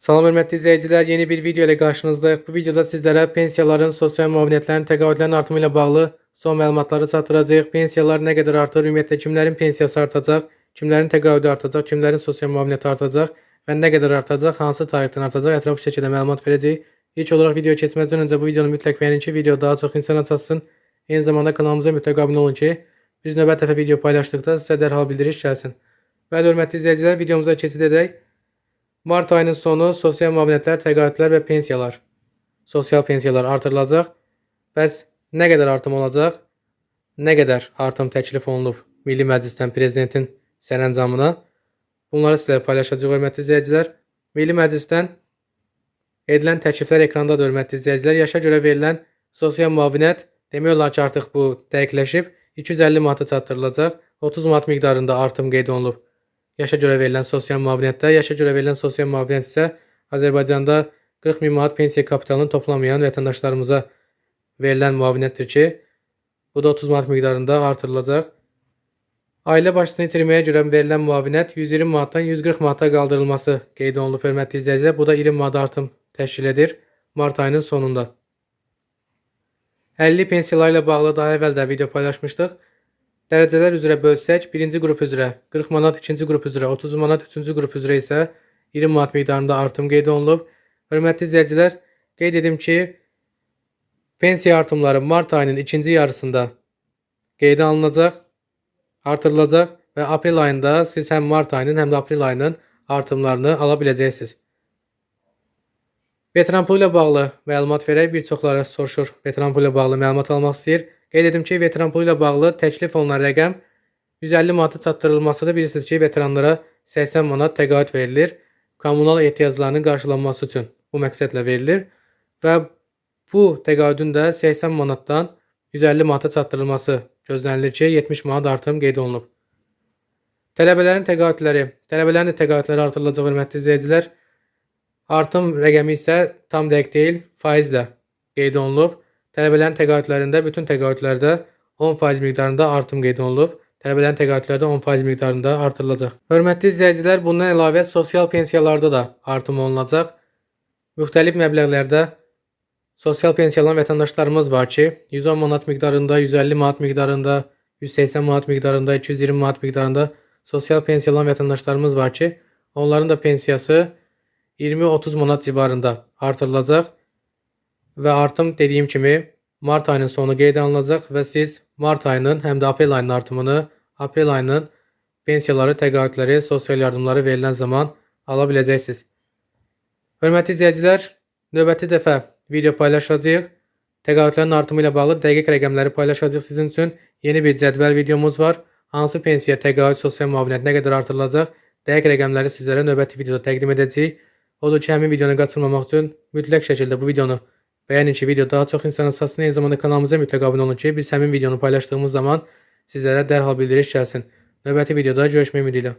Salam hörmətli izləyicilər, yeni bir video ilə qarşınızdayıq. Bu videoda sizlərə pensiyaların, sosial müavinətlərin, təqaüdlərin artımı ilə bağlı son məlumatları çatdıracağıq. Pensiyalar nə qədər artır, ümumiyyətlə kimlərin pensiyası artacaq, kimlərin təqaüdü artacaq, kimlərin sosial müavinəti artacaq və nə qədər artacaq, hansı tarixdən artacaq, ətraflı şəkildə məlumat verəcəyik. İlk olaraq videoya keçməzdən öncə bu videonu mütləq bəyənin ki, video daha çox insana çatsın. Eyni zamanda kanalımıza mütləq abunə olun ki, biz növbəti dəfə video paylaşdıqda sizə dərhal bildiriş gəlsin. Bəli, hörmətli izləyicilər, videomuza keçid edək. Mart ayının sonu sosial müavinətlər, təqaüdlər və pensiyalar, sosial pensiyalar artırılacaq. Bəs nə qədər artım olacaq? Nə qədər artım təklif olunub Milli Məclisdən prezidentin sərəncamına? Bunları sizlərlə paylaşacağıq, hörmətli izləyicilər. Milli Məclisdən edilən təkliflər ekrandadır, hörmətli izləyicilər. Yaşa görə verilən sosial müavinət demək olar ki, artıq bu dəqiqləşib 250 manata çatdırılacaq. 30 manat miqdarında artım qeyd olunub. Yaşa görə verilən sosial müavinətdə, yaşa görə verilən sosial müavinət isə Azərbaycanda 40 min manat pensiya kapitalını toplamayan vətəndaşlarımıza verilən müavinətdir ki, bu da 30 manat miqdarında artırılacaq. Ailə başçısını itirməyə görə verilən müavinət 120 manatdan 140 manata qaldırılması qeyd olunub, hörmətli izləyicilər. Bu da 20 manat artım təşkil edir mart ayının sonunda. 50 pensiyaları ilə bağlı daha əvvəl də video paylaşmışdıq. Dərəcələr üzrə bölsək, birinci qrup üzrə 40 manat, ikinci qrup üzrə 30 manat, üçüncü qrup üzrə isə 20 manat miqdarında artım qeyd olunub. Hörmətli izləyicilər, qeyd edim ki, pensiya artımları mart ayının ikinci yarısında qeydə alınacaq, artırılacaq və aprel ayında siz həm mart ayının, həm də aprel ayının artımlarını ala biləcəksiniz. Veteran pulu ilə bağlı məlumat verək. Bir çoxları soruşur, veteran pulu ilə bağlı məlumat almaq istəyir. Qeyd edim ki, veteran pulu ilə bağlı təklif olunan rəqəm 150 manata çatdırılmasıdır. Bilirsiniz ki, veteranlara 80 manat təqaüd verilir. Kommunal ehtiyaclarının qarşılanması üçün bu məqsədlə verilir və bu təqaüdün də 80 manatdan 150 manata çatdırılması gözlənilir ki, 70 manat artım qeyd olunub. Tələbələrin təqaüdləri, tələbələrin də təqaüdləri artırılacaq, hörmətli izləyicilər. Artım rəqəmi isə tam dəqiq deyil, faizlə qeyd olunub. Tələbələrin təqaüdlərində, bütün təqaüdlərdə 10% miqdarında artım qeyd olunub. Tələbələrin təqaüdləri də 10% miqdarında artırılacaq. Hörmətli izləyicilər, bundan əlavə sosial pensiyalarda da artım olunacaq. Müxtəlif məbləğlərdə sosial pensiya alan vətəndaşlarımız var ki, 110 manat miqdarında, 150 manat miqdarında, 180 manat miqdarında, 220 manat miqdarında sosial pensiya alan vətəndaşlarımız var ki, onların da pensiyası 20-30 manat civarında artırılacaq. Və artım dediyim kimi mart ayının sonu qeydə alınacaq və siz mart ayının həm də aprel ayının artımını aprel ayının pensiyaları, təqaüdləri, sosial yardımları verilən zaman ala biləcəksiniz. Hörmətli izləyicilər, növbəti dəfə video paylaşacağıq. Təqaüdlərin artımı ilə bağlı dəqiq rəqəmləri paylaşacağıq sizin üçün. Yeni bir cədvəl videomuz var. Hansı pensiya, təqaüd, sosial müavinət nə qədər artırılacaq? Dəqiq rəqəmləri sizlərə növbəti videoda təqdim edəcəyik. Odur ki, həmin videonu qaçırmamaq üçün mütləq şəkildə bu videonu bəyənin ki, video daha çox insana çatsın. Eyni zamanda kanalımıza mütləq abunə olun ki, biz həmin videonu paylaşdığımız zaman sizlərə dərhal bildiriş gəlsin. Növbəti videoda görüşmək ümidi ilə.